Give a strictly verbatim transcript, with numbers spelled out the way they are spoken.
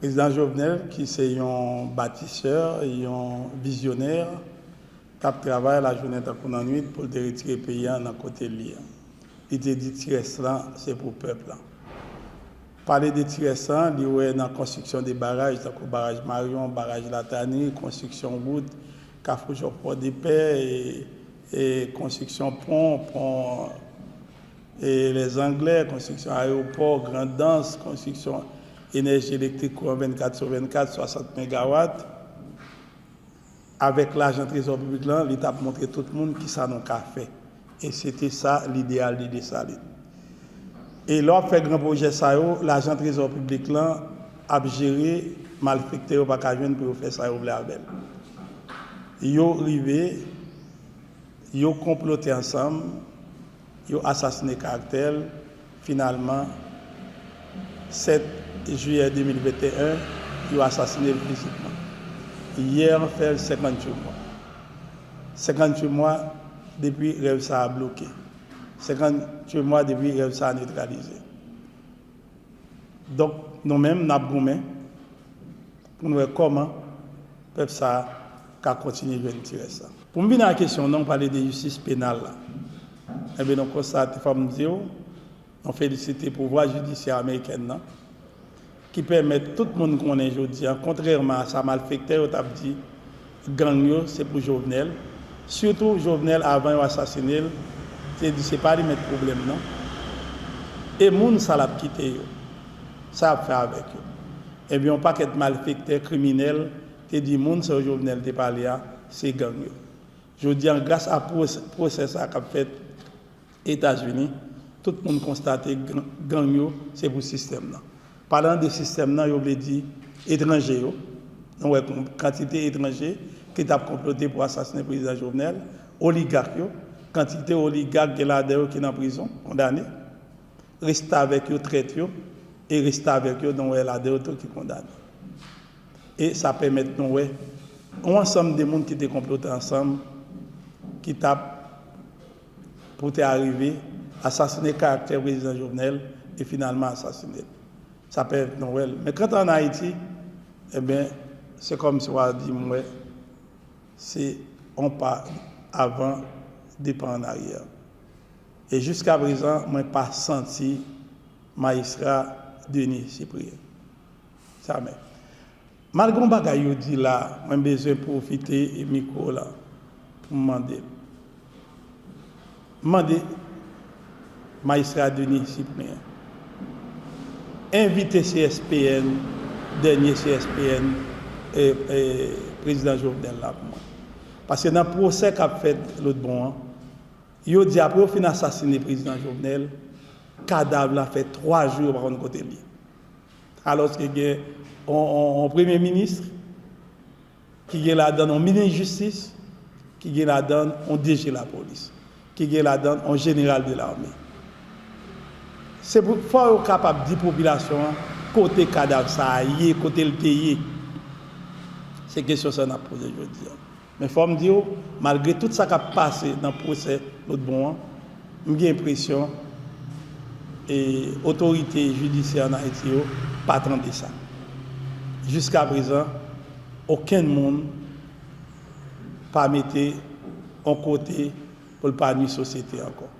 Prezidan Jovenel, ki se yon batisè, yon vizyonè, t ap travay lajounen tankou lannwit pou l te retire peyi a nan kote l ye a. Li te di ti rès lan, se pou pèp la. Pale de ti rès lan, li wè nan konstriksyon de baraj, tankou baraj Marion, baraj Latani, konstriksyon wout, Kafou Jòfò Depè, e, e konstriksyon pon, pon, e, Les Anglais, konstriksyon ayewopò, Grandans, konstriksyon enèji elektrik kouran vennkat sou vennkat, swasant megawat. Avèk lajan trezò piblik lan, li t ap montre tout moun kisa nou ka fè. E se te sa lideyal de Desalin. E lè w ap fè gran pwojè sa yo, lajan trezò piblik lan ap jere, malfektè yo pa ka jwenn pou yo fè sa yo vle avè l. Yo rive, yo konplote ansanm, yo asasine karaktè l, finalman, sèt jiyè de mil venteyen, yo asasine l fizikman. Yè an fè l senkanntuit mwa. Senkanntuit mwa depi rèv sa a bloke. Senkanntuit mwa depi rèv sa a netralize. Donk, nou menm, n ap goumen pou n wè kòman pèp sa a ka kontinye jwenn ti rès la. Pou m vin a kesyon w nan, w pale de jistis penal la. Enben, nou konstate, fò m di w, nou felisite pouvwa jidisyè amerikèn nan, ki pèmèt tout moun konnen jodi a, kontrèman a sa malfektè yo t ap di, gang yo, se pou Jovenel. Sitou Jovenel, avan yo asasine l, te di se pa li mèt pwoblèm nan. E moun sa l ap kite yo, sa y ap fè avèk yo? Ebyen, yon pakèt malfektè, kriminèl, te di moun sa yo Jovenel te pale a, se gang yo. Jodi a, gras a pwosè, pwosè sa k ap fèt Etazini, tout moun konstate gang, gang yo, se pou sistèm nan. Palan de sistèm nan, yo vle di etranje yo. Nou wè kon-, kantite etranje ki t ap konplote pou asasinen prezidan Jovenel, oligak yo, kantite oligak gen ladan yo ki nan prizon, kondane, restavèk yo, trèt yo, e restavèk yo, nou wè ladan yo tou ki kondane. E sa pèmèt nou wè yon ansanm de moun ki te konplote ansanm, ki t ap pou te arive asasine karaktè prezidan Jovenel e finalman asasine l. Sa pèmèt nou wè l. Men kanta ann Ayiti, ebyen, se kòmsi w a di m wè se yon pa avan, de pa ann aryè. E jiska prezan, mwen pa santi Majistra Denis Cyprien. Sa men. Malgre yon bagay yo di la, mwen bezwen pwofite mikwo la pou m mande l. M mande Majistra Denis Cyprien, envite C S P N, dènye C S P N, e, e, prezidan Jovenel la pou mwen. Paske nan pwosè k ap fèt lòt bò an, yo di apre yo fin asasine prezidan Jovenel, kadav la fè twa jou yo pa konn kote l ye. Alòske gen on, on, on premye minis, ki gen ladan l on minis jistis, ki gen ladan l on D G lapolis, ki gen ladan l on jeneral de lame. Se pou, fò yo kapab di popilasyon an kote kadav sa a ye, kote l te ye. Se kesyon sa n ap poze jodi a. Men fò m di w, malgre tout sa k ap pase nan pwosè lòt bò an, m gen enpresyon, e, otorite jidisyè ann Ayiti yo pa tande sa. Jiska prezan, okenn moun pa mete yon kote pou l pa nwi sosyete ankò.